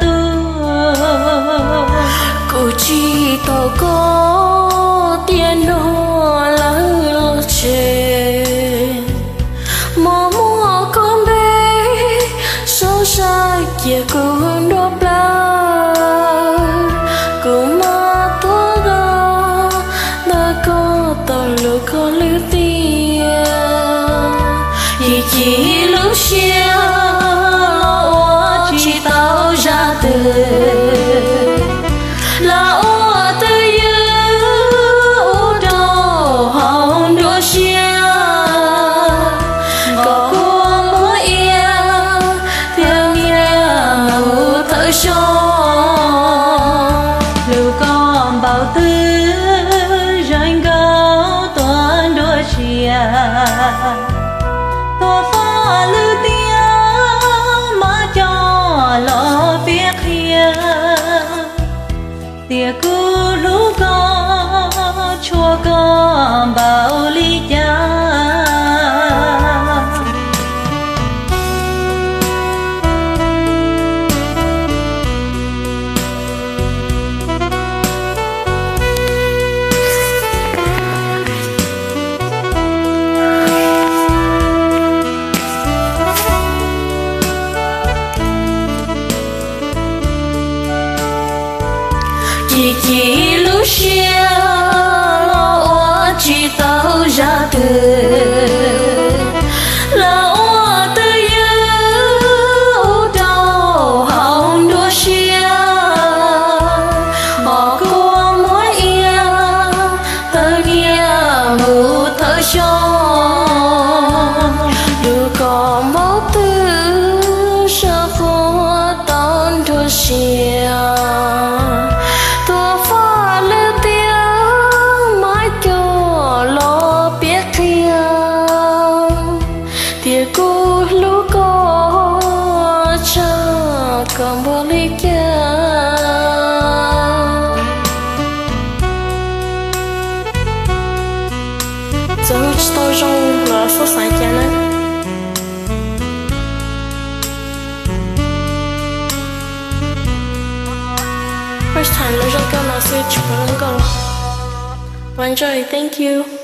tuaj. Kuv tsis tau koj tiam no lawm los tseg, mos muag koj npe, sov sai cia kuv nruab plawv. Kuv mas tuag nto ntawm koj tau lus koj lwm tiam. Yim chim lub siab los ua tsis tau zaj twg, los ua twj ywm ua rau hauv nruab siab. Koj kua muag iab thiab niam mus thawj xyoo, lus koj npaum twg zeem nkaus tuaj nruab siab. Tuaj faj lwm tiam mas coj los piav qhia, tias kuv hlub koj tshuav koj npaum li cas. Chim chim lub siab los ua tsis tau zaj twg, los ua twj ywm ua rau hauv nruab siab. Hos kua muag iab tawg niam mus thawj xyoo, lus koj npaum twg sab qhua tau nruab siab. Tuaj faj lwm tiam mas coj los piav qhia, tias kuv hlub koj tshaj koj npaum li cas. Txawm hu tsis tau zoo los xub xaiv cas na. First time lub zoo nkauj no xwb tsis paub zoo nkauj los. Ua ntsaug, thank you.